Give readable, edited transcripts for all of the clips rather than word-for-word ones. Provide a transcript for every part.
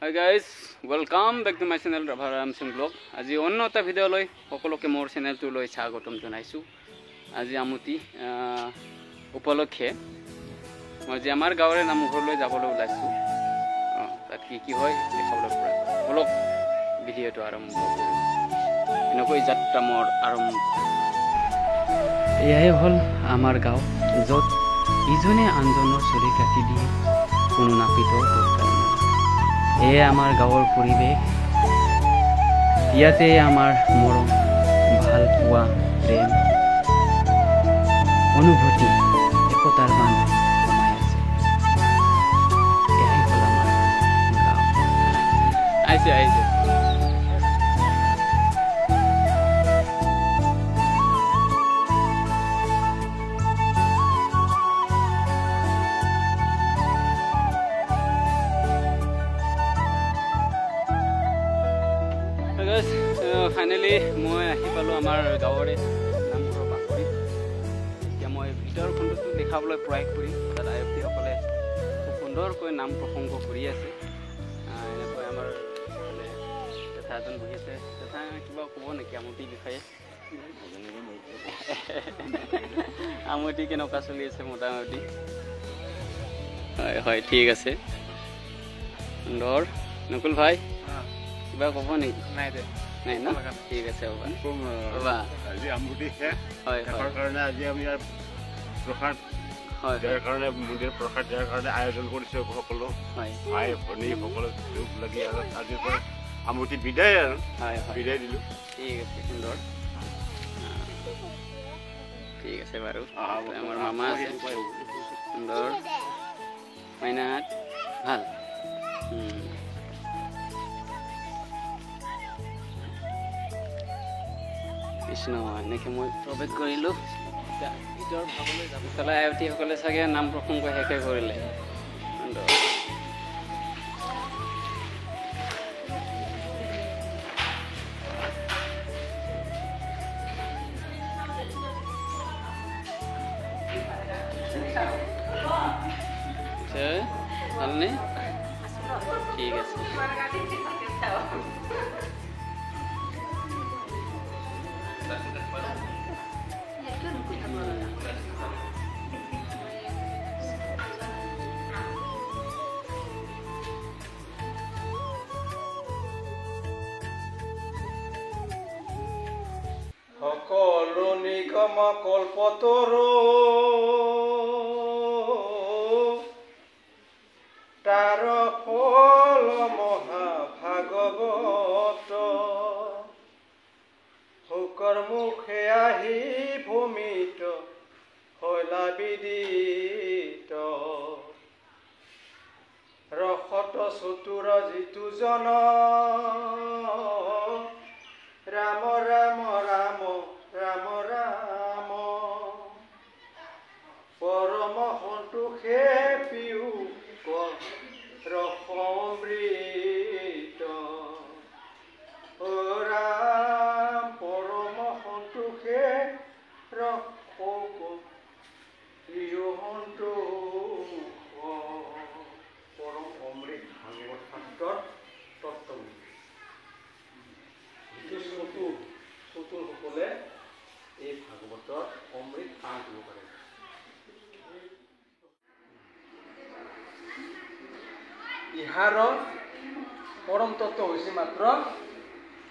Hi guys, welcome back to my channel Rabha Ramsing blog. আজি অন্য এটা ভিডিঅ'লৈ সকলোকে মোৰ চেনেলটোলৈ স্বাগতম জনাইছোঁ। আজি আমতি উপলক্ষে মই আজি আমাৰ গাঁৱৰে নামঘৰলৈ যাবলৈ ওলাইছোঁ। তাত কি কি হয় দেখাবলৈ পৰা বলক ভিডিঅ'টো আৰম্ভ কৰোঁ। এনেকৈ যাত্ৰা মোৰ আৰম্ভ। এয়াই হ'ল আমাৰ গাঁও, য'ত ইজনে আনজনৰ চুলি কাটি দিয়ে, কোনো নাপিতৰ দৰকাৰ নাই। এয়ে আমাৰ গাঁৱৰ পৰিৱেশ। ইয়াতে আমাৰ মৰম, ভাল পোৱা, প্ৰেম, অনুভূতি, একতাৰ বান্ধোন সোমাই আছে। এয়াই হ'ল আমাৰ গাঁও। আহিছে আহিছে। ফাইনেলি মই আহি পালোঁ আমাৰ গাঁৱৰে নামঘৰৰ বাকৰিত। এতিয়া মই ভিতৰৰ খণ্ডটো দেখাবলৈ প্ৰয়াস কৰিম। তাত আয়তীসকলে খুব সুন্দৰকৈ নাম প্ৰসংগ কৰি আছে। এনেকৈ আমাৰ জেঠা এজন বহি আছে। জেঠা, কিবা ক'ব নেকি আমতিৰ বিষয়ে? আমতি কেনেকুৱা চলি আছে মোটামুটি? হয় হয়, ঠিক আছে, সুন্দৰ। নকুল ভাই, কিবা ক'ব নেকি? নাই দে, নাই ন, ঠিক আছে। বাবা, আজি আমতি শেষ হয় শেষৰ কাৰণে আজি আমি ইয়াৰ প্ৰসাদ হয় দিয়াৰ কাৰণে, মন্দিৰ প্ৰসাদ দিয়াৰ কাৰণে আয়োজন কৰিছোঁ। সকলো হয় ভাই ভনী সকলো যোগ লাগি আৰু আজিৰ পৰা আমতি বিদায় আৰু হয় হয় বিদায় দিলোঁ। ঠিক আছে, সুন্দৰ। ঠিক আছে বাৰু। আমাৰ মামা আছে, সুন্দৰ। মাইনাহাত ভাল। কৃষ্ণ, এনেকৈ মই প্ৰৱেশ কৰিলোঁ। ভিতৰ ভাগলৈ যাব। ইফালে আয়তীসকলে চাগে নাম প্ৰসংগ শেষে কৰিলে। সুন্দৰ। ভালনে? ঠিক আছে। সকলো নিগম কল্পতৰু তাৰ ফল মহাভাগৱত, শুকৰ মুখে আহি ভূমিত হৈলা বিদিত। ৰসত চতুৰ যিটো জন, ৰাম ৰাম ৰাম ৰাম ৰাম। পৰম সন্তোষে পিয়ু ৰস অমৃত, ৰাম পৰম সন্তোষে ৰস পিয়ু সন্তোষ। পৰম অমৃত ভাগৱত শাস্ত্ৰৰ তত্ত্ব। যিটো চতুৰ, চতুৰসকলে এই ভাগৱতৰ অমৃত পান কৰিব পাৰে। ইহাৰ পৰম তত্ত্ব হৈছে মাত্ৰ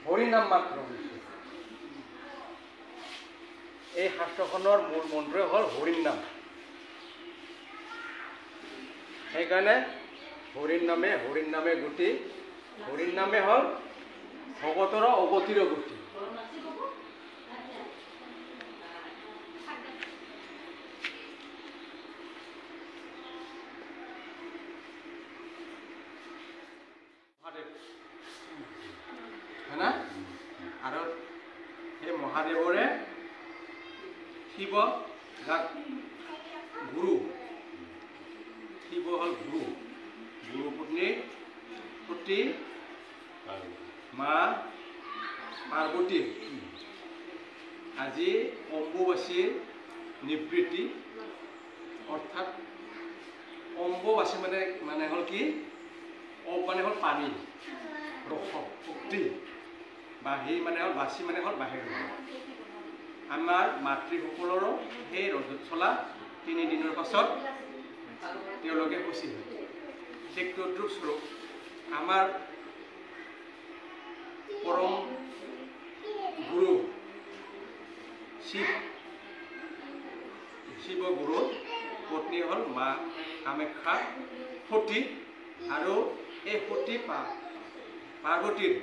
হৰিনাম মাত্ৰ হৈছে। এই শাস্ত্ৰখনৰ মূল মন্ত্ৰই হ'ল হৰিনাম। সেইকাৰণে হৰিৰ নামে হৰিৰ নামে গতি, হৰিৰ নামে হ'ল ভকতৰ অগতিৰ গতি। হয় না? আৰু সেই মহাদেৱৰে শিৱ, যাক গুৰু, শিৱ হ'ল গুৰু, গুৰু পত্নী সতী মা পাৰ্বতীৰ আজি অম্বুবাচীৰ নিবৃত্তি, অৰ্থাৎ অম্বুবাচী মানে মানে হ'ল কি, অপ মানে হ'ল পানী, ৰস, শক্তি। বাহী মানে হ'ল বাচি মানে হ'ল বাহিৰ। আমাৰ মাতৃসকলৰো সেই ৰজতচলা 3 দিনৰ পাছত তেওঁলোকে শুচি হয়। ঠিক তদ্ৰূপ স্বৰূপ আমাৰ পৰম গুৰু শিৱ, শিৱগুৰুৰ পত্নী হ'ল মা কামাখ্যা সতী। আৰু এই সতী পাৰ্বতীৰ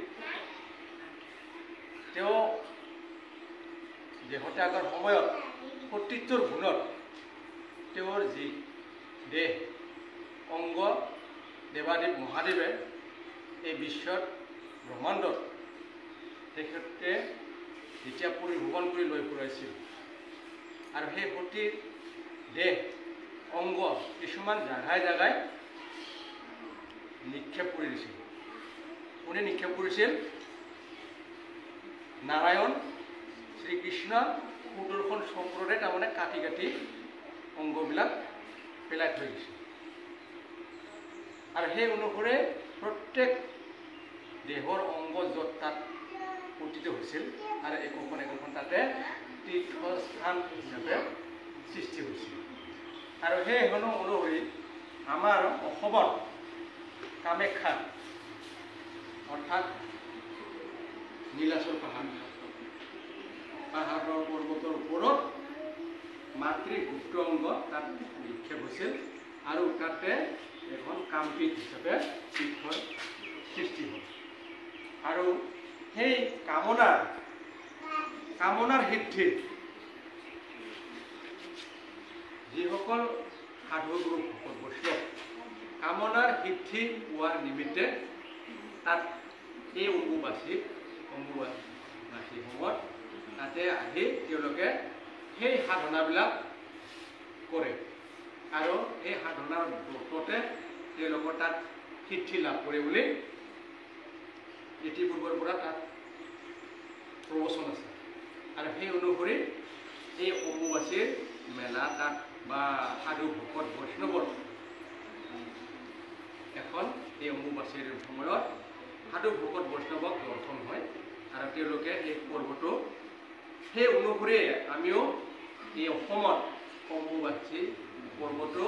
তেওঁ দেহত্যাগৰ সময়ত সতীত্বৰ গুণত তেওঁৰ যি দেহ অংগ দেৱাদেৱ মহাদেৱে এই বিশ্বত ব্ৰহ্মাণ্ডত তেখেতে যেতিয়া পৰিভ্ৰমণ কৰি লৈ ফুৰাইছিল, আৰু সেই সতীৰ দেহ অংগ কিছুমান জাগাই জাগাই নিক্ষেপ কৰি দিছিল। কোনে নিক্ষেপ কৰিছিল? নাৰায়ণ, শ্ৰীকৃষ্ণ, সুদৰ্শন চক্ৰৰে তাৰমানে কাটি কাটি অংগবিলাক পেলাই থৈ দিছিল। আৰু সেই অনুসৰি প্ৰত্যেক দেহৰ অংগ য'ত তাত পতিত হৈছিল আৰু একোখন একোখন তাতে তীৰ্থস্থান হিচাপে সৃষ্টি হৈছিল। আৰু সেই অনুসৰি আমাৰ অসমত কামাখ্যা অৰ্থাৎ নীলাচল পাহাৰ, পাহাৰৰ পৰ্বতৰ ওপৰত মাতৃ গুপ্ত অংগ তাত নিক্ষেপ হৈছিল আৰু তাতে এখন কামপীঠ হিচাপে তীৰ্থৰ সৃষ্টি হ'ল। আৰু সেই কামনাৰ সিদ্ধি যিসকল সাধুগুৰু ভকত বৈষ্ণৱ কামনাৰ সিদ্ধি পোৱাৰ নিমিত্তে তাত এই অম্বুবাচী সময়ত তাতে আহি তেওঁলোকে সেই সাধনাবিলাক কৰে আৰু সেই সাধনাৰ ব্ৰততে তেওঁলোকৰ তাত সিদ্ধি লাভ কৰে বুলি ইতিপূৰ্বৰ পৰা তাত প্ৰবচন আছে। আৰু সেই অনুসৰি এই অম্বুবাচীৰ মেলা তাত বা সাধু ভকত বৈষ্ণৱৰ এখন এই অম্বুবাচীৰ সময়ত সাধু ভকত বৈষ্ণৱক দৰ্শন হয় আৰু তেওঁলোকে সেই পৰ্বটো সেই অনুসৰিয়ে আমিও এই অসমত অম্বুবাচী পৰ্বটো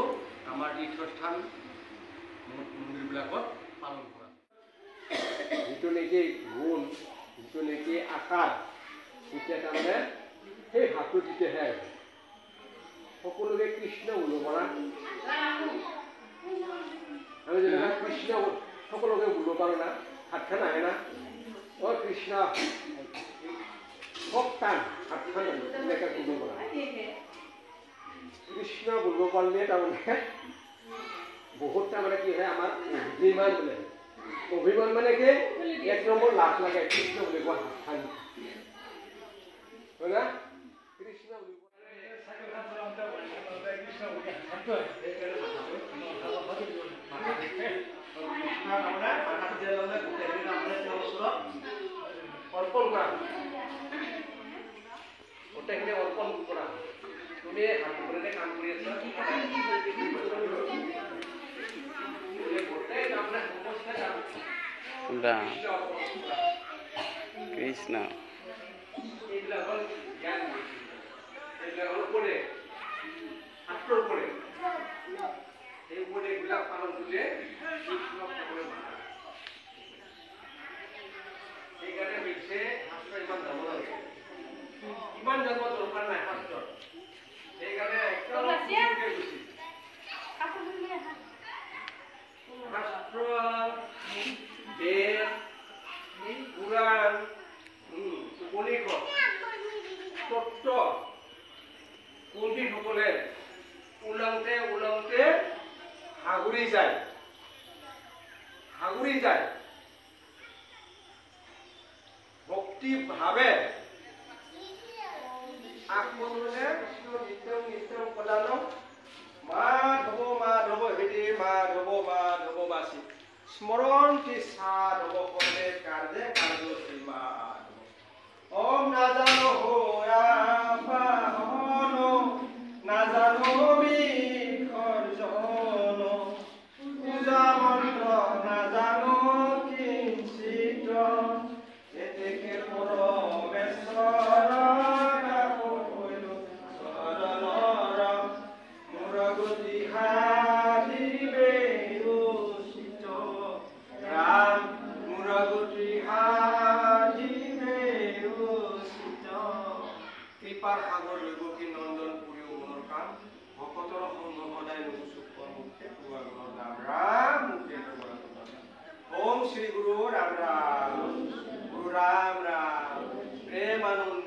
আমাৰ তীৰ্থস্থান মন্দিৰবিলাকত পালন কৰা। যিটো নেকি গুণ, যিটো নেকি আকাৰ, তেতিয়া তাৰমানে সেই ভাৱটো তেতিয়াহে আহিব। সকলোকে কৃষ্ণ বুলিব পৰা, আমি যেনেকুৱা কৃষ্ণ সকলোকে বুলিব পাৰোঁ না, হাতখন আহে না, অ' কৃষ্ণ খুব টান হাতখন এনেকৈ বুলিব পৰা। কৃষ্ণ বুলিব পাৰিলে তাৰমানে বহুত তাৰমানে কি হয়, আমাৰ অভিমান বোলে। অভিমান মানে কি, এক নম্বৰ লাজ লাগে কৃষ্ণ বুলি কোৱা হাতখন, হয় না? কৃষ্ণ বুলি অৰ্পণ কৰা, গোটেইখিনি অৰ্পণ কৰা। তুমি হাত কাম কৰি আছা, গোটেই তাৰমানে সমস্যা কৃষ্ণ। এইবিলাক হ'ল জ্ঞান, এইবিলাক হ'ল উপদেশ, শাস্ত্ৰৰ উপদেশ। সেই উপদেশবিলাক পালন কৰিলে কৃষ্ণক সকলোৱে মানা। সেইকাৰণে হৈছে শাস্ত্ৰ ইমান যাব লাগে, ইমান জানিব দৰকাৰ নাই শাস্ত্ৰত। সেইকাৰণে একদম শাস্ত্ৰ, বেদ, পুৰাণ, উপনিষদ, তত্ত্ব পণ্ডিতসকলে ওলাওঁতে ওলাওঁতে ভাগৰি যায়, ভাগৰি যায়। ভক্তি ভাৱে আত্মনে কৃষ্ণ নিত্যং নিত্যং প্ৰদানং মাধৱ মাধৱ হৃদে মাধৱ মাধৱ বাসী স্মৰন্তি সাধৱ সৰ্বে কাৰ্যে কাৰ্য শ্ৰী মাধৱ। ওম নাজানো বাহন নাজানো বিসৰ্জন, পূজা মন্ত্ৰ নাজানো। পৰমেশ্বৰ তাকো ভৈলো চৰণৰ, মোৰ গতি সাধিবে উচিত। ৰাম, মোৰ গতি সাধিবে উচিত। কৃপাৰ সাগৰ দৈৱকী নন্দন, পুৰিও মনৰ কাম। ভকতৰ সংগ সদায় নুগুচুক, মুখে কোৱা গুণৰ নাম। ৰাম, মুখে কোৱা গুণৰ নাম। ওম শ্ৰী গুৰু ৰাম ৰাম, গুৰু ৰাম ৰাম। প্ৰেম আনন্দ।